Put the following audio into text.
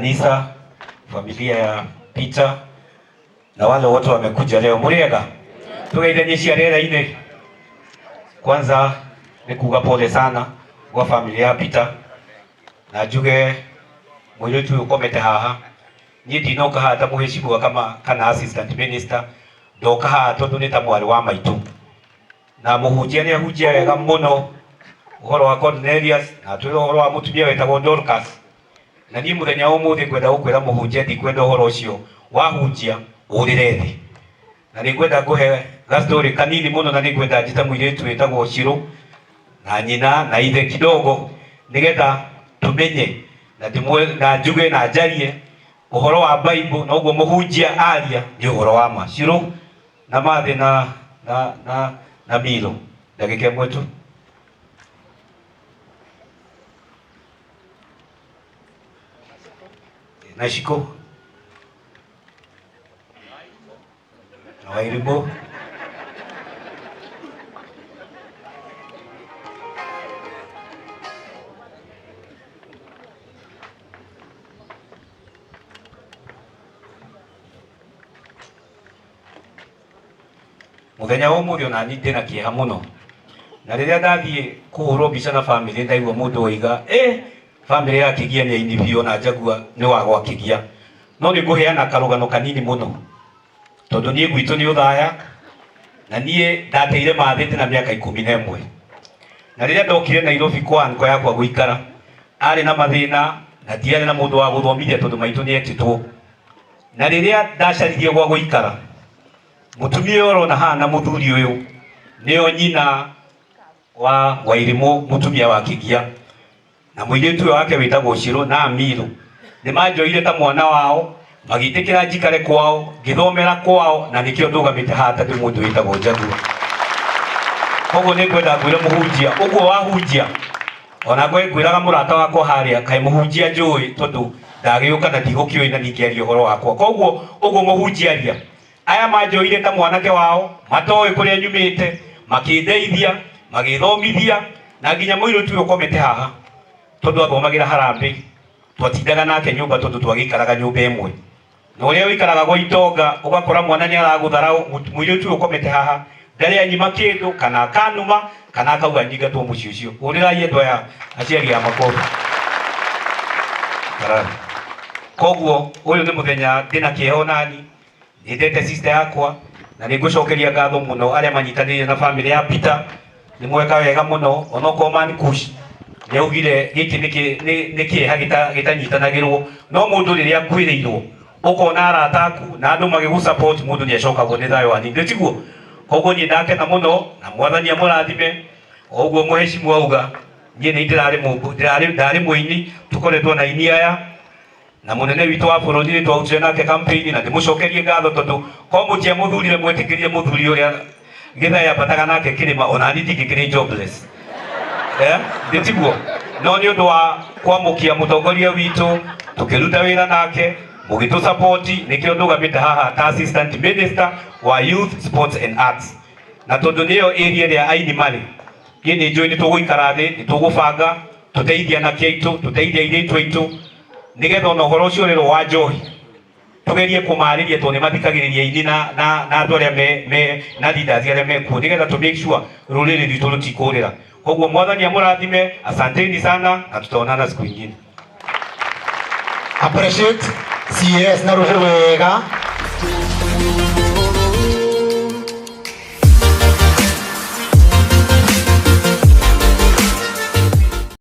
Kanisa, familia ya Peter na wale wote wamekuja leo. Muriega tugeithanie cia rĩera-inĩ. Kwanza nĩ kuga pole sana gwa familia ya Peter, na njuge mũirĩtu ũyũ ũkomete haha, niĩ ndinoka haha ta mũheshimiwa kama kana assistant minister, ndoka haha tondũ nĩ ta mwarĩ wa maitũ, na mũhunjia nĩ ahunjia wega mũno ũhoro wa Cornelius, na atwĩra ũhoro wa mũtumia wetagwo Dorcas. Na niĩ mũthenya wa ũmũthĩ ngwenda gũkwĩra mũhunjia, ndikwenda ũhoro ũcio wahunjia ũrĩre thĩ, na nĩ ngwenda ngũhe gastori kanini mũno, na nĩ ngwenda njĩte mũirĩtu wĩtagwo Shiro na nyina na ithe kidogo, nĩgetha tũmenye na ndĩmwe na njuge na njarie ũhoro wa Bible, na ũguo mũhunjia aria nĩ ũhoro wa ma. Shiro na Mathĩ na Milo, ndagĩka ĩmwe tu. Na Shiko na Wairimu. Muthenya wa umuthi ona niĩ ndĩna kĩeha mũno, na rĩrĩa ndathiĩ kũhũrwo mbica na bamĩrĩ, ndaigua mũndũ oiga, "Eh, bamĩrĩ ya Kĩgia nĩ aini biũ," na njagua nĩ wa gwa Kĩgia. No nĩ ngũheana karũgano kanini mũno, tondũ niĩ gwitũ nĩ Ũthaya, na niĩ ndateire mathĩ ndĩna mĩaka 11. Na rĩrĩa ndokire Nairobi kwa anko yakwa gũikara, arĩ na mathĩna na ndiarĩ na mũndũ wa gũthomithia, tondũ maitũ nĩ etĩtwo. Na rĩrĩa ndacaririe gwa gũikara, mũtumia ũyũ ũrona haha na mũthuri ũyũ nĩo nyina wa Wairimũ, mũtumia wa Kĩgia, na mũirĩtu ũyũ wake wĩtagwo Shiro na Amiru, nĩ manjoire ta mwana wao, magĩtĩkĩra njikare kwao, ngĩthomera kwao, na nĩkĩo ndũgamĩte haha ta ndĩ mũndũ wĩtagwo Jaguar. Koguo nĩ ngwenda ngwĩre mũhunjia ũguo wahunjia, ona ngwĩraga mũrata wakwa harĩa, kaĩ mũhunjia njũĩ, tondũ ndagĩũka na ndigũkĩũĩ na ningĩaria ũhoro wakwa. Koguo ũguo mũhunjia aria, aya manjoire ta mwanake wao, matoĩ kũrĩa nyumĩte, makĩndeithia, magĩthomithia, na nginya mũirĩtu ũyũ ũkomete haha, tondũ athomagĩra Harambee, twatindaga nake nyũmba tondũ twagĩikaraga nyũmba ĩmwe. Na ũrĩa ũikaraga gwa itonga, ũgakora mwana nĩ aragũtharau, mũirĩtu ũyũ ũkomete haha ndarĩ anyima kĩndũ, kana akanuma, kana akauga nyingatwo mũciĩ ũcio. Hũrĩrai andũ aya aciari a makobi. Koguo ũyũ nĩ mũthenya ndĩna kĩeha onani, nyendete sister yakwa, na nĩ ngũcokeria ngatho mũno arĩa manyitanĩire na famĩlĩ ya Peter. Nĩ mweka wega mũno, onokorwo Man Kush nĩ augire gĩkĩ nĩ kĩeha gĩtanyitanagĩrwo, no mũndũ rĩrĩa akuĩrĩirwo, ũkona arata aku na andũ magĩgũ support, mũndũ nĩ acokagwo nĩ thayũ hanini, nĩ tiguo? Koguo niĩ ndakena mũno, na Mwathani amũrathime. O ũguo mũheshimu auga, niĩ nĩ ndĩrarĩ ndarĩ mũini, tũkoretwo na aini aya na munene witũ wa bũrũri nĩ twarutire nake campaign, na ndĩmũcokerie ngatho, tondũ ko mũtiamũthurire, mwetĩkĩrire mũthuri ũrĩa Gĩthai ambataga nake kĩrĩma, ona niĩ ndingĩkĩrĩ jobless, eh, nĩ tiguo? No nĩ ũndũ wa kwamũkia mũtongoria witũ, tũkĩruta wĩra nake, mũgĩtũ support, nĩkĩo ndũgamĩte haha ta assistant minister wa youth, sports and arts. Na tondũ nĩyo area ĩrĩa aini marĩ, niĩ nĩ njũĩ nĩ tũgũikara thĩ, nĩ tũgũbanga tũteithie anake aitũ, tũteithie airĩtu aitũ, nĩgetha ona ũhoro ũcio ũrĩrwo wa njohi tugerie kũmarĩria, tondũ nĩ mathikagĩrĩria aini na andũ arĩa me na leaders arĩa mekuo, nĩgetha to make sure rũrĩrĩ rwitũ rũtikũrĩra. Koguo Mwathani amũrathime, asanteni sana, na tutaonana siku ingine. Appreciate CS na rũhĩ wega.